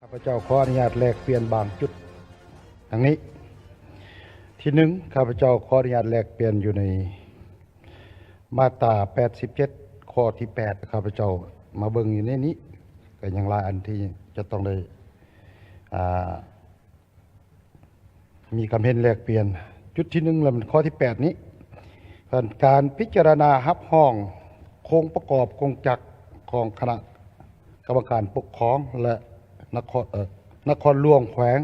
ຂ້າພະເຈົ້າຂໍອະນຸຍາດແລກປ່ຽນບາງຈຸດດັ່ງນີ້. ທີໜຶ່ງ, ຂ້າພະເຈົ້າຂໍອະນຸຍາດແລກປ່ຽນຢູ່ໃນມາດຕາແປດສິບເຈັດ ຂໍ້ທີແປດ ຂ້າພະເຈົ້າມາເບິ່ງຢູ່ໃນນີ້ ກໍຍັງຫຼາຍອັນທີ່ຈະຕ້ອງໄດ້ ອ່າ ມີຄຳເຫັນແລກປ່ຽນ. ຈຸດທີໜຶ່ງ ແລະ ມັນຂໍ້ທີແປດນີ້ ການພິຈາລະນາຮັບຮອງໂຄງປະກອບກົງຈັກຂອງຄະນະກຳມະການປົກຄອງ ແລະ ນະຄອນ ເອີ ນະຄອນຫຼວງແຂວງ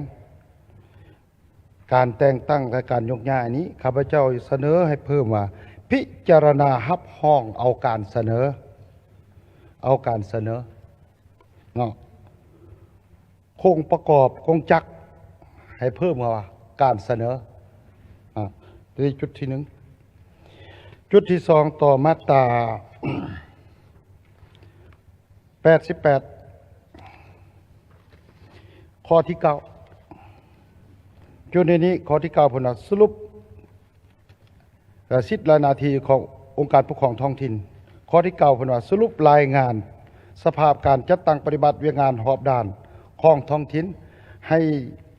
ການແຕ່ງຕັ້ງ ແລະ ການຍົກຍ້າຍນີ້ ຂ້າພະເຈົ້າສະເໜີໃຫ້ເພີ່ມວ່າ ພິຈາລະນາຮັບຮອງ ເອົາການສະເໜີ ເອົາການສະເໜີເນາະ. ໂຄງປະກອບກົງຈັກ ໃຫ້ເພີ່ມວ່າ ການສະເໜີ. ອາ ນີ້ຈຸດທີໜຶ່ງ. ຈຸດທີສອງ ຕໍ່ມາດຕາແປດສິບແປດ ຂໍ້ທີເກົ້າ ຈຸດໃນນີ້ ຂໍ້ທີເກົ້າ ເພິ່ນວ່າ ສະຫຼຸບ ເອີ ສິດ ແລະ ໜ້າທີ່ຂອງອົງການປົກຄອງທ້ອງຖິ່ນ. ຂໍ້ທີເກົ້າ ເພິ່ນວ່າ ສະຫຼຸບລາຍງານສະພາບການຈັດຕັ້ງປະຕິບັດວຽກງານຮອບດ້ານຂອງທ້ອງຖິ່ນ ໃຫ້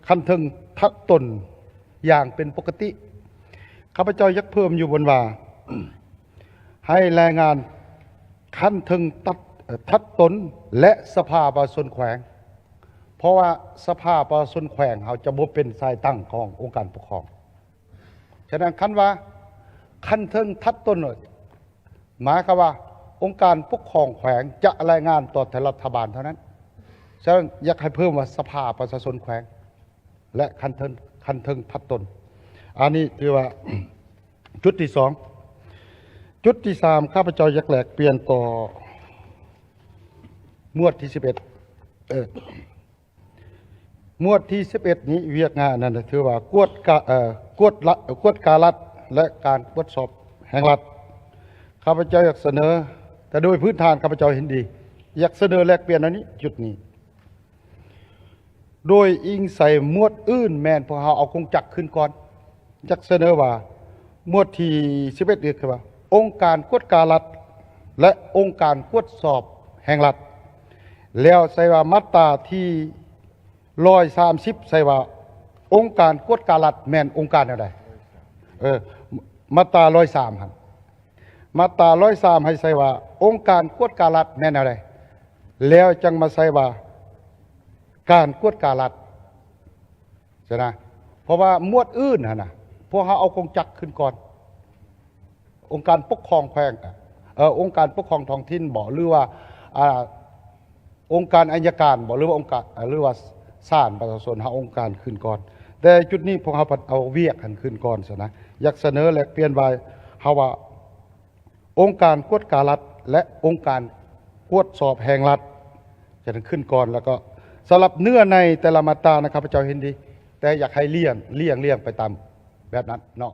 ຂັ້ນເທິງທັດຕົນຢ່າງເປັນປົກກະຕິ. ຂ້າພະເຈົ້າຢາກເພີ່ມຢູ່ບົນວ່າ ໃຫ້ລາຍງານຂັ້ນເທິງຕັດ ເອີ ທັດຕົນ ແລະ ສະພາປະຊາຊົນແຂວງ, ເພາະວ່າສະພາປະຊາຊົນແຂວງເຮົາຈະບໍ່ເປັນສາຍຕັ້ງຂອງອົງການປົກຄອງ. ສະນັ້ນ ຄັນວ່າຂັ້ນເທິງທັດຕົ້ນ ໝາຍຄວາມວ່າອົງການປົກຄອງແຂວງຈະລາຍງານຕໍ່ແຕ່ລັດຖະບານເທົ່ານັ້ນ. ສະນັ້ນ ຢາກໃຫ້ເພີ່ມວ່າສະພາປະຊາຊົນແຂວງ ແລະ ຂັ້ນເທິງ ຂັ້ນເທິງທັດຕົ້ນ. ອັນນີ້ຖືວ່າຈຸດທີສອງ. ຈຸດທີສາມ ຂ້າພະເຈົ້າຢາກແລກປ່ຽນຕໍ່ໝວດທີສິບເອັດ ເອີ ໝວດທີສິບເອັດນີ້ ວຽກງານນັ້ນນະ ຖືວ່າກວດກາ ເອີ ກວດລະ ກວດກາລັດ ແລະ ການກວດສອບແຫ່ງລັດ. ຂ້າພະເຈົ້າຢາກສະເໜີ ແຕ່ໂດຍພື້ນຖານຂ້າພະເຈົ້າເຫັນດີ ຢາກສະເໜີແລກປ່ຽນອັນນີ້ ຈຸດນີ້ ໂດຍອີງໃສ່ໝວດອື່ນ ແມ່ນພວກເຮົາເອົາກົງຈັກຂຶ້ນກ່ອນ. ຢາກສະເໜີວ່າ ໝວດທີສິບເອັດ ນີ້ຄືວ່າ ອົງການກວດກາລັດ ແລະ ອົງການກວດສອບແຫ່ງລັດ ແລ້ວໃສ່ວ່າມາດຕາທີຮ້ອຍສາມສິບ ໃສ່ວ່າອົງການກວດກາລັດແມ່ນອົງການແນວໃດ? ເອີ ມາດຕາຮ້ອຍສາມຫັ້ນ ມາດຕາຮ້ອຍສາມ ໃຫ້ໃສ່ວ່າອົງການກວດກາລັດແມ່ນແນວໃດ? ແລ້ວຈັ່ງມາໃສ່ວ່າການກວດກາລັດ. ຊັ້ນນະ ເພາະວ່າໝວດອື່ນຫັ້ນນະ ພວກເຮົາເອົາກົງຈັກຂຶ້ນກ່ອນ ອົງການປົກຄອງແຂວງ ເອີ ອົງການປົກຄອງທ້ອງຖິ່ນບໍ ຫຼືວ່າ ອ່າ ອົງການໄອຍະການບໍ ຫຼືວ່າອົງການ ເອີ ຫຼືວ່າສານປະຊາຊົນ ເຮົາອົງການຂຶ້ນກ່ອນ. ແຕ່ຈຸດນີ້ພວກເຮົາພັດເອົາວຽກຫັ້ນຂຶ້ນກ່ອນຊັ້ນນະ. ຢາກສະເໜີແລກປ່ຽນວ່າ ເຮົາວ່າ ອົງການກວດກາລັດ ແລະ ອົງການກວດສອບແຫ່ງລັດ ຈະໄດ້ຂຶ້ນກ່ອນ. ແລ້ວກໍສຳລັບເນື້ອໃນແຕ່ລະມາດຕານະ ຂ້າພະເຈົ້າເຫັນດີ ແຕ່ຢາກໃຫ້ລຽງ ລຽງ ລຽງໄປຕາມແບບນັ້ນເນາະ.